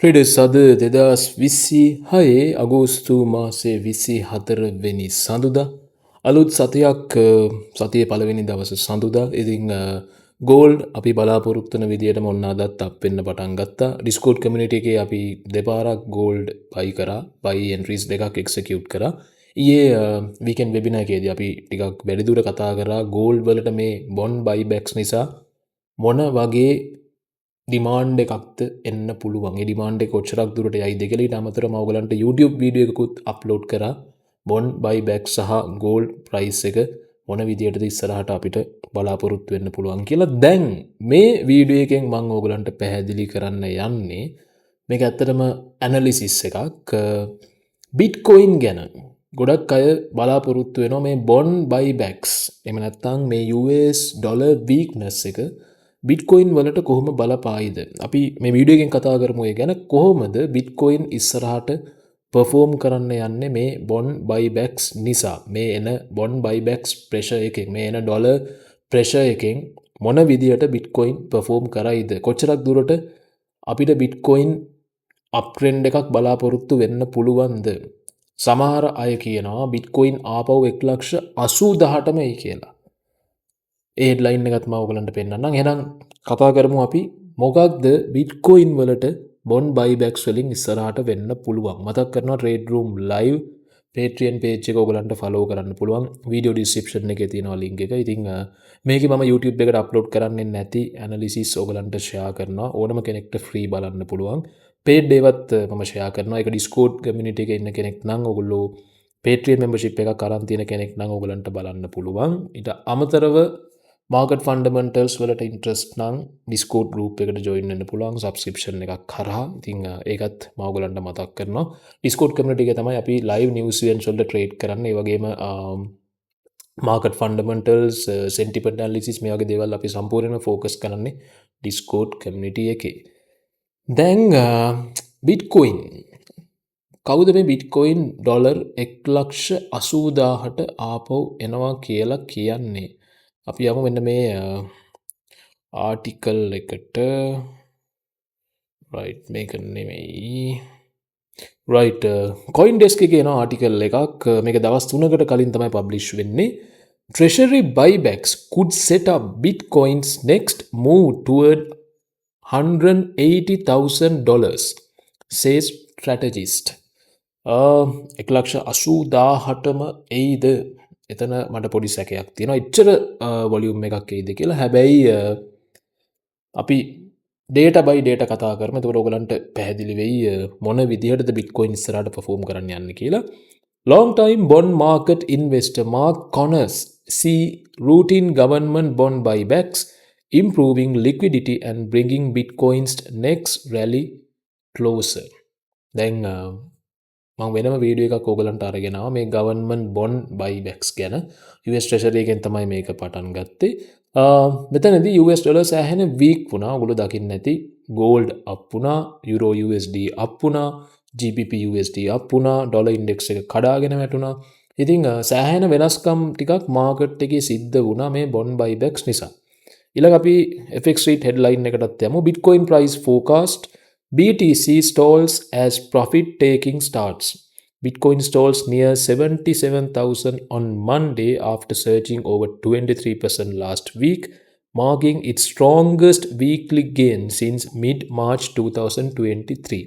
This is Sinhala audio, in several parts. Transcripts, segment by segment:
ට්‍රේඩර්ස්, අද 2026 අගෝස්තු මාසේ 24 වෙනි සඳුදා. අලුත් සතියක්, සතියේ පළවෙනි දවස සඳුදා. ඉතින් ගෝල්ඩ් අපි බලාපොරොත්තු වෙන විදියටම ඔන්න අදත් අප් වෙන්න පටන් ගත්තා. ඩිස්කෝඩ් කමියුනිටි එකේ අපි දෙපාරක් ගෝල්ඩ් බයි කරා. බයි එන්ට්‍රීස් දෙකක් එක්සිකියුට් කරා. ඊයේ වීකෙන්ඩ් වෙබිනාර් එකේදී අපි ටිකක් වැඩිදුර කතා කරා ගෝල්ඩ් වලට මේ බොන්ඩ් බයිබැක්ස් නිසා මොන වගේ ඩිමාන්ඩ් එකක්ද එන්න පුළුවන්, ඒ ඩිමාන්ඩ් එක කොච්චරක් දුරට යයිද කියලා. ඊට අමතරව මම ඔයගලන්ට YouTube video එකකුත් අප්ලෝඩ් කරා බොන්ඩ් බයිබැක් සහ ගෝල්ඩ් ප්‍රයිස් එක මොන විදියටද ඉස්සරහට අපිට බලාපොරොත්තු වෙන්න පුළුවන් කියලා. දැන් මේ වීඩියෝ එකෙන් මම ඔයගලන්ට පැහැදිලි කරන්න යන්නේ, මේක ඇත්තටම ඇනලිසිස් එකක් බිට්කොයින් ගැන. ගොඩක් අය බලාපොරොත්තු වෙනවා මේ බොන්ඩ් බයිබැක්ස්, එහෙම නැත්නම් මේ US dollar weakness එක බිට්කොයින් වලට කොහොම බලපායිද. අපි මේ වීඩියෝ එකෙන් කතා කරමු ඒ ගැන, කොහොමද බිට්කොයින් ඉස්සරහට පර්ෆෝම් කරන්න යන්නේ මේ බොන්ඩ් බයිබැක්ස් නිසා, මේ එන බොන්ඩ් බයිබැක්ස් ප්‍රෙෂර් එකෙන්, මේ එන ඩොලර් ප්‍රෙෂර් එකෙන් මොන විදියට බිට්කොයින් පර්ෆෝම් කරයිද, කොච්චරක් දුරට අපිට බිට්කොයින් අප් ට්‍රෙන්ඩ් එකක් බලාපොරොත්තු වෙන්න පුළුවන්ද. සමහර අය කියනවා බිට්කොයින් ආපහු 1,80,000ටම එයි කියලා. ඒ හෙඩ්ලයින් එකත් මම ඔයගලන්ට පෙන්නන්නම්. එහෙනම් කතා කරමු අපි මොකක්ද බිට්කොයින් වලට බොන්ඩ් බයිබැක්ස් වලින් ඉස්සරහට වෙන්න පුළුවන්. මතක් කරනවා, trade room live Patreon page එක ඔයගලන්ට ෆලෝ කරන්න පුළුවන්. වීඩියෝ ඩිස්ක්‍රිප්ෂන් එකේ තියෙනවා ලින්ක් එක. ඉතින් මේකේ මම YouTube එකට අප්ලෝඩ් කරන්නේ නැති ඇනලිසිස් ඔයගලන්ට ෂෙයා කරනවා. ඕනම කෙනෙක්ට ෆ්‍රී බලන්න පුළුවන්. පේඩ් ඒවත් මම ෂෙයා කරනවා. ඒක Discord community එකේ ඉන්න කෙනෙක් නම්, ඔයගොල්ලෝ Patreon membership එකක් අරන් තියෙන කෙනෙක් නම් ඔයගලන්ට බලන්න පුළුවන්. ඊට අමතරව මාකට් ෆන්ඩමෙන්ටල්ස් වලට ඉන්ට්‍රස්ට් නම් Discord group එකට ජොයින් වෙන්න පුළුවන් සබ්ස්ක්‍රිප්ෂන් එකක් හරහා. ඉතින් ඒකත් මම ඔයගලන්ට මතක් කරනවා. Discord community එකේ තමයි අපි ලයිව් නිවුස් ඉවෙන්ට්ස් වලට ට්‍රේඩ් කරන්නේ. ඒ වගේම මාකට් ෆන්ඩමෙන්ටල්ස්, සෙන්ටිමන්ට් ඇනලිසිස්, මේ වගේ දේවල් අපි සම්පූර්ණයෙන්ම ෆෝකස් කරන්නේ Discord community එකේ. දැන් බිට්කොයින්, කවුද මේ බිට්කොයින් ඩොලර් 1,80,000ට ආපහු එනවා කියලා කියන්නේ? අපි යමු මෙන්න මේ ආටිකල් එකට. රයිට්, මේක නෙමෙයි. රයිට්, කොයින් ඩෙස්ක් එකේ එන ආටිකල් එකක්. මේක දවස් 3කට කලින් තමයි පබ්ලිෂ් වෙන්නේ. "Treasury buybacks could set up Bitcoin's next move toward $180,000, says strategist." 1,80,000ටම එයිද? එතන මට පොඩි සැකයක් තියෙනවා එච්චර වොලියුම් එකක් එයිද කියලා. හැබැයි අපි ඩේටා බයි ඩේටා කතා කරමු. එතකොට ඔයගලන්ට පැහැදිලි වෙයි මොන විදිහටද බිට්කොයින් ඉස්සරහට පර්ෆෝම් කරන්න යන්නේ කියලා. Long time bond market investor Mark Connors see routine government bond buybacks improving liquidity and bringing Bitcoin's next rally closer. දැන් මං වෙනම වීඩියෝ එකක් ඕගලන්ට අරගෙන ආවා මේ ගවර්න්මන්ට් බොන්ඩ් බයිබැක්ස් ගැන. US Treasury එකෙන් තමයි මේක පටන් ගත්තේ. මෙතනදී US dollar සෑහෙන වීක් වුණා. ඔයගොල්ලෝ දකින්න ඇති ගෝල්ඩ් අප් වුණා, යුරෝ USD up වුණා, GBP USD up වුණා, ඩොලර් ඉන්ඩෙක්ස් එක කඩාගෙන වැටුණා. ඉතින් සෑහෙන වෙනස්කම් ටිකක් මාකට් එකේ සිද්ධ වුණා මේ බොන්ඩ් බයිබැක්ස් නිසා. ඊළඟ අපි FX Street headline එකටත් යමු. "Bitcoin price forecast: BTC stalls as profit taking starts." Bitcoin stalls near 77,000 on Monday after surging over 23% last week, marking its strongest weekly gain since mid-March 2023.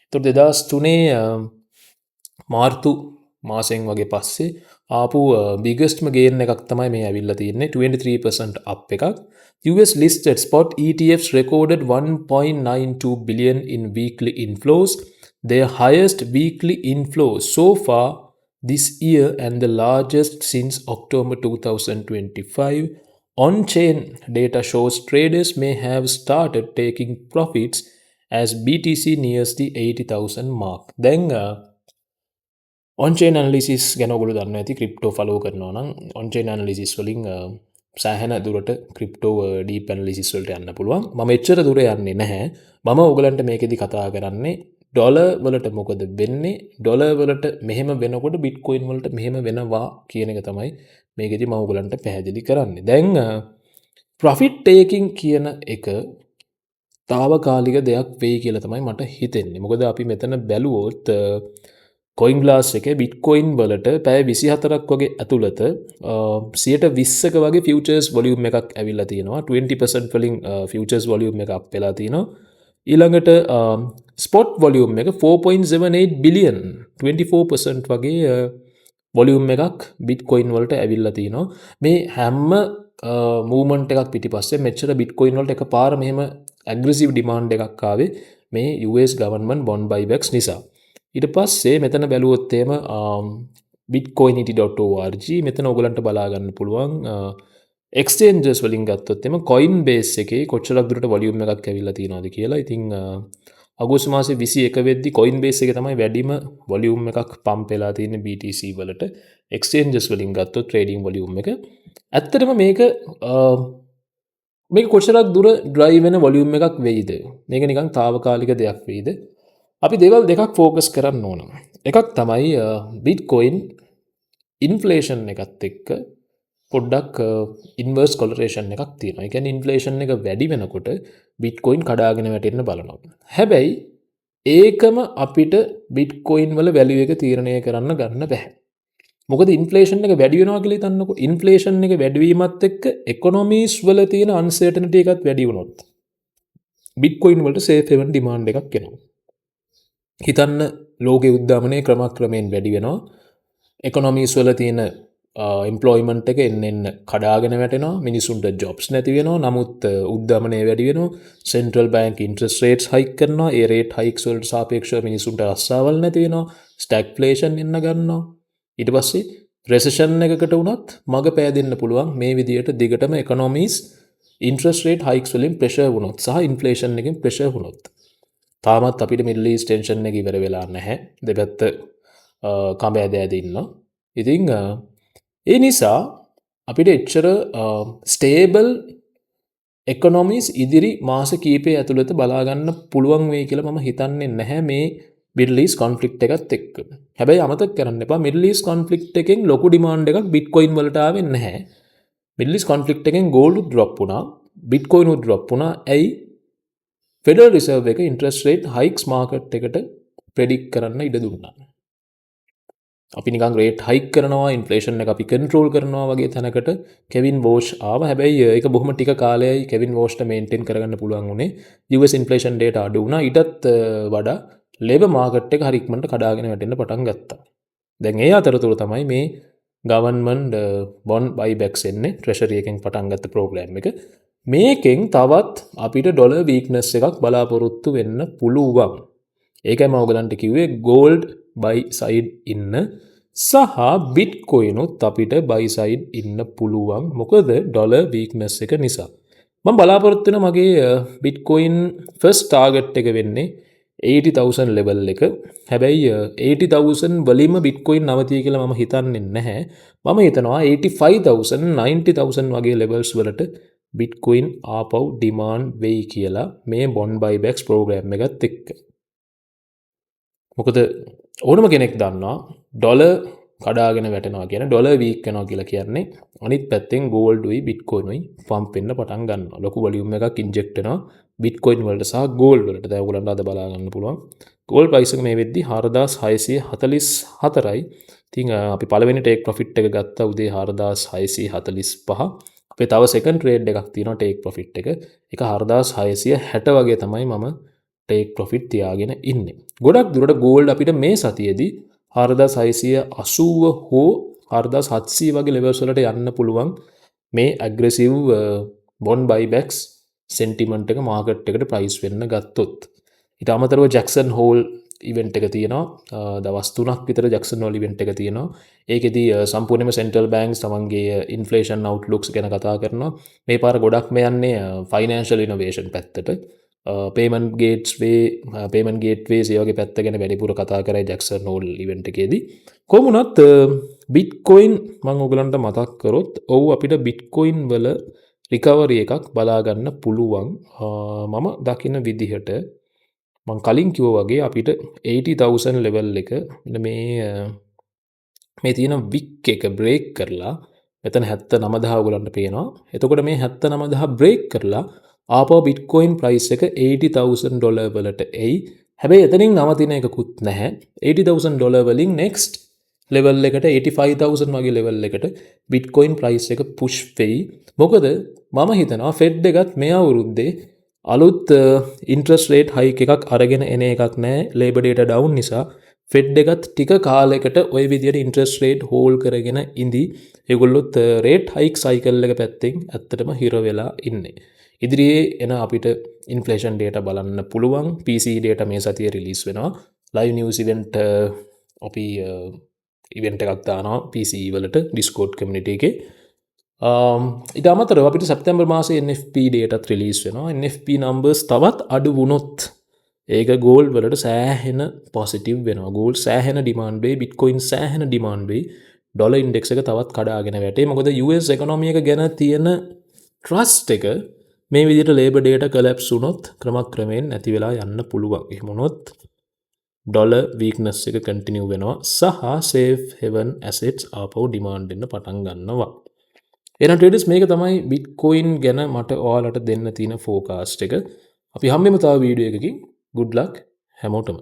එතකොට 2003 මාර්තු මාසෙන් වගේ පස්සේ ආපු බිගස්ට්ම ගේන් එකක් තමයි මේ ඇවිල්ලා තියෙන්නේ, 23% අප් එකක්. US listed spot ETFs recorded 1.92 billion in weekly inflows, their highest weekly inflow so far this year and the largest since October 2025. On-chain data shows traders may have started taking profits as BTC nears the 80,000 mark. දැන් ඔන්චේන් ඇනලිසිස් ගැන ඔයගොල්ලෝ දන්නවා ඇති ක්‍රිප්ටෝ ෆලෝ කරනවා නම්. ඔන්චේන් ඇනලිසිස් වලින් සෑහෙන දුරට ක්‍රිප්ටෝ ඩීප් ඇනලිසිස් වලට යන්න පුළුවන්. මම එච්චර දුර යන්නේ නැහැ. මම ඔයගලන්ට මේකෙදි කතා කරන්නේ ඩොලර් වලට මොකද වෙන්නේ, ඩොලර් වලට මෙහෙම වෙනකොට බිට්කොයින් වලට මෙහෙම වෙනවා කියන එක තමයි මේකෙදි මම ඔයගලන්ට පැහැදිලි කරන්නේ. දැන් ප්‍රොෆිට් ටේකින් කියන එක තාවකාලික දෙයක් වෙයි කියලා තමයි මට හිතෙන්නේ. මොකද අපි මෙතන බැලුවොත් කොයින් ග්ලාස් එකේ බිට්කොයින් වලට පැය 24ක් වගේ ඇතුළත 20%ක වගේ ෆියුචර්ස් වොලියුම් එකක් ඇවිල්ලා තියෙනවා. 20% වලින් ෆියුචර්ස් වොලියුම් එක අප් වෙලා තියෙනවා. ඊළඟට ස්පොට් වොලියුම් එක 4.78 බිලියන්, 24% වගේ වොලියුම් එකක් බිට්කොයින් වලට ඇවිල්ලා තියෙනවා. මේ හැම මූව්මන්ට් එකක් පිටිපස්සේ මෙච්චර බිට්කොයින් වලට එකපාර මෙහෙම ඇග්‍රෙසිව් ඩිමාන්ඩ් එකක් ආවේ මේ US government bond බයිබැක්ස් නිසා. ඊට පස්සේ මෙතන බැලුවොත් එහෙම bitcoinity.org, මෙතන ඔයගලන්ට බලා ගන්න පුළුවන් එක්ස්චේන්ජස් වලින් ගත්තොත් එහෙම කොයින් බේස් එකේ කොච්චරක් දුරට වොලියුම් එකක් ඇවිල්ලා තියෙනවද කියලා. ඉතින් අගෝස්තු මාසේ 21 වෙද්දි කොයින් බේස් එකේ තමයි වැඩිම වොලියුම් එකක් පම්ප් වෙලා තියෙන්නේ BTC වලට, එක්ස්චේන්ජස් වලින් ගත්තොත් ට්‍රේඩින් වොලියුම් එක. ඇත්තටම මේක මේක කොච්චරක් දුර ඩ්‍රයිව් වෙන වොලියුම් එකක් වෙයිද? මේක නිකන් තාවකාලික දෙයක් වෙයිද? අපි දේවල් දෙකක් ෆෝකස් කරන්න ඕන. එකක් තමයි බිට්කොයින් ඉන්ෆ්ලේෂන් එකත් එක්ක පොඩ්ඩක් ඉන්වර්ස් කොරලේෂන් එකක් තියෙනවා. ඒ කියන්නේ ඉන්ෆ්ලේෂන් එක වැඩි වෙනකොට බිට්කොයින් කඩාගෙන වැටෙන්න බලනවා. හැබැයි ඒකම අපිට බිට්කොයින් වල වැලියු එක තීරණය කරන්න ගන්න බැහැ. මොකද ඉන්ෆ්ලේෂන් එක වැඩි වෙනවා කියලා හිතන්නකෝ. ඉන්ෆ්ලේෂන් එක වැඩි වීමත් එක්ක ඉකොනොමීස් වල තියෙන අන්සර්ටනිටි එකත් වැඩි වුණොත් බිට්කොයින් වලට සේෆ් හෙවන් ඩිමාන්ඩ් එකක් එනවා. හිතන්න, ලෝකෙ උද්දමනය ක්‍රමක්‍රමයෙන් වැඩි වෙනවා. ඉකොනොමීස් වල තියෙන එම්ප්ලොයිමන්ට් එක එන්න එන්න කඩාගෙන වැටෙනවා. මිනිසුන්ට ජොබ්ස් නැති වෙනවා. නමුත් උද්දමනය වැඩි වෙනවා. Central bank interest rates hike කරනවා. ඒ රේට් හයික්ස් වලට සාපේක්ෂව මිනිසුන්ට රස්සාවල් නැති වෙනවා. ස්ටැග්ෆ්ලේෂන් එන්න ගන්නවා. ඊට පස්සේ රෙසෙෂන් එකකට වුණත් මග පෑදෙන්න පුළුවන් මේ විදියට දිගටම ඉකොනොමීස් ඉන්ට්‍රස්ට් රේට් හයික්ස් වලින් ප්‍රෙෂර් වුණොත් සහ ඉන්ෆ්ලේෂන් එකෙන් ප්‍රෙෂර් වුණොත්. තාමත් අපිට මිඩල් ඊස්ට් ටෙන්ෂන් එක ඉවර වෙලා නැහැ. දෙපැත්ත කඹ ඇද ඇද ඉන්නවා. ඉතින් ඒ නිසා අපිට එච්චර ස්ටේබල් එකොනොමිස් ඉදිරි මාස කීපය ඇතුළත බලාගන්න පුළුවන් වෙයි කියලා මම හිතන්නේ නැහැ මේ මිඩල් ඊස්ට් කොන්ෆ්ලික්ට් එකත් එක්ක. හැබැයි අමතක කරන්න එපා, මිඩල් ඊස්ට් කොන්ෆ්ලික්ට් එකෙන් ලොකු ඩිමාන්ඩ් එකක් බිට්කොයින් වලට ආවේ නැහැ. මිඩල් ඊස්ට් කොන්ෆ්ලික්ට් එකෙන් ගෝල්ඩ් උත් ඩ්‍රොප් වුණා, බිට්කොයින් උත් ඩ්‍රොප් වුණා. ඇයි? ෆෙඩරල් රිසර්ව් එක ඉන්ට්‍රස්ට් රේට් හයික්ස් මාකට් එකට ප්‍රෙඩික්ට් කරන්න ඉඩ දුන්නා. අපි නිකන් රේට් හයික් කරනවා, ඉන්ෆ්ලේෂන් එක අපි කන්ට්‍රෝල් කරනවා වගේ තැනකට කෙවින් වෝෂ් ආවා. හැබැයි ඒක බොහොම ටික කාලයයි කෙවින් වෝෂ්ට මේන්ටේන් කරගන්න පුළුවන් වුණේ. US inflation data අඩු වුණා. ඊටත් වඩා ලේබර් මාකට් එක හරි ඉක්මනට කඩාගෙන වැටෙන්න පටන් ගත්තා. දැන් ඒ අතරතුර තමයි මේ ගවර්න්මන්ට් බොන්ඩ් බයිබැක්ස් එන්නේ, ට්‍රෙෂරි එකෙන් පටන් ගත්ත ප්‍රෝග්‍රෑම් එක. මේකෙන් තවත් අපිට ඩොලර් වීක්නස් එකක් බලාපොරොත්තු වෙන්න පුළුවන්. ඒකයි මම ඔයගලන්ට කිව්වේ ගෝල්ඩ් බයි සයිඩ් ඉන්න සහ බිට්කොයිනුත් අපිට බයි සයිඩ් ඉන්න පුළුවන්. මොකද ඩොලර් වීක්නස් එක නිසා. මම බලාපොරොත්තු වෙන මගේ බිට්කොයින් ෆස්ට් ටාගට් එක වෙන්නේ 80,000 ලෙවල් එක. හැබැයි 80,000 වලින්ම බිට්කොයින් නවතී කියලා මම හිතන්නේ නැහැ. මම හිතනවා 85,000, 90,000 වගේ ලෙවල්ස් වලට බිට්කොයින් ආපහු ඩිමාන්ඩ් වෙයි කියලා මේ බොන්ඩ් බයිබැක්ස් ප්‍රෝග්‍රෑම් එකත් එක්ක. මොකද ඕනම කෙනෙක් දන්නවා ඩොලර් කඩාගෙන වැටෙනවා කියන, ඩොලර් වීක් වෙනවා කියලා කියන්නේ අනිත් පැත්තෙන් ගෝල්ඩ් උයි බිට්කොයින් උයි පම්ප් වෙන්න පටන් ගන්නවා. ලොකු වොලියුම් එකක් ඉන්ජෙක්ට් වෙනවා බිට්කොයින් වලට සහ ගෝල්ඩ් වලට. දැන් ඔයගොල්ලන්ට අද බලා ගන්න පුළුවන්. ගෝල්ඩ් ප්‍රයිස් එක මේ වෙද්දි 4644යි. ඉතින් අපි පළවෙනි ටේක් ප්‍රොෆිට් එක ගත්තා උදේ 4645. අපේ තව සෙකන්ඩ් ට්‍රේඩ් එකක් තියෙනවා ටේක් ප්‍රොෆිට් එක. ඒක 4660 වගේ තමයි මම ටේක් ප්‍රොෆිට් තියාගෙන ඉන්නේ. ගොඩක් දුරට ගෝල්ඩ් අපිට මේ සතියේදී 4680 හෝ 4700 වගේ ලෙවල්ස් වලට යන්න පුළුවන් මේ ඇග්‍රෙසිව් බොන්ඩ් බයිබැක්ස් සෙන්ටිමන්ට් එක මාකට් එකට ප්‍රයිස් වෙන්න ගත්තොත්. ඊට අමතරව ජැක්සන් හෝල් ඉවෙන්ට් එක තියෙනවා. දවස් 3ක් විතර ජැක්සන් හෝල් ඉවෙන්ට් එක තියෙනවා. ඒකෙදි සම්පූර්ණයෙන්ම සෙන්ට්‍රල් බැංක්ස් තමන්ගේ ඉන්ෆ්ලේෂන් අවුට්ලුක්ස් ගැන කතා කරනවා. මේ පාර ගොඩක්ම යන්නේ ෆයිනෑන්ෂල් ඉනෝවේෂන් පැත්තට. පේමන්ට් ගේට්වේස් ඒ වගේ පැත්ත ගැන වැඩිපුර කතා කරයි ජැක්සන් හෝල් ඉවෙන්ට් එකේදී. කොහොම වුණත් බිට්කොයින් මම ඔයගලන්ට මතක් කරොත්, ඔව්, අපිට බිට්කොයින් වල රිකවරි එකක් බලා ගන්න පුළුවන්. මම දකින විදිහට මං කලින් කිව්වා වගේ අපිට 80,000 ලෙවල් එක මෙන්න මේ මේ තියෙන වික් එක බ්‍රේක් කරලා මෙතන 79,000 ඔයගලන්ට පේනවා. එතකොට මේ 79,000 බ්‍රේක් කරලා ආපහු බිට්කොයින් ප්‍රයිස් එක 80,000 ඩොලර් වලට එයි. හැබැයි එතනින් නවතින එකකුත් නැහැ. 80,000 ඩොලර් වලින් නෙක්ස්ට් ලෙවල් එකට, 85,000 වගේ ලෙවල් එකට බිට්කොයින් ප්‍රයිස් එක පුෂ් වෙයි. මොකද මම හිතනවා ෆෙඩ් එකත් මේ අවුරුද්දේ අලුත් ඉන්ට්‍රස්ට් රේට් හයික් එකක් අරගෙන එන එකක් නෑ. ලේබර් ඩේටා ඩවුන් නිසා ෆෙඩ් එකත් ටික කාලෙකට ඔය විදියට ඉන්ට්‍රස්ට් රේට් හෝල්ඩ් කරගෙන ඉඳි. ඒගොල්ලොත් රේට් හයික් සයිකල් එක පැත්තෙන් ඇත්තටම හිර වෙලා ඉන්නේ. ඉදිරියේ එන අපිට ඉන්ෆ්ලේෂන් ඩේටා බලන්න පුළුවන්. PCE data මේ සතියේ රිලීස් වෙනවා. ලයිව් නිවුස් ඉවෙන්ට්, අපි ඉවෙන්ට් එකක් දානවා PCE වලට Discord community එකේ. ඊට අමතරව අපිට සැප්තැම්බර් මාසේ NFP ඩේටාත් රිලීස් වෙනවා. NFP numbers තවත් අඩු වුණොත් ඒක ගෝල්ඩ් වලට සෑහෙන පොසිටිව් වෙනවා. ගෝල්ඩ් සෑහෙන ඩිමාන්ඩ් වෙයි, බිට්කොයින් සෑහෙන ඩිමාන්ඩ් වෙයි. ඩොලර් ඉන්ඩෙක්ස් එක තවත් කඩාගෙන වැටේ. මොකද US එකොනොමි එක ගැන තියෙන ට්‍රස්ට් එක මේ විදිහට ලේබර් ඩේටා කොලැප්ස් වුණොත් ක්‍රමක්‍රමයෙන් නැති වෙලා යන්න පුළුවන්. එහෙම වුණොත් ඩොලර් වීක්නස් එක කන්ටිනියු වෙනවා සහ සේෆ් හෙවන් ඇසෙට්ස් ආපහු ඩිමාන්ඩ් වෙන්න පටන් ගන්නවා. එහෙනම් ට්‍රේඩර්ස්, මේක තමයි බිට්කොයින් ගැන මට ඔයාලට දෙන්න තියෙන ෆෝකාස්ට් එක. අපි හම්බෙමු තව වීඩියෝ එකකින්. Good luck හැමෝටම.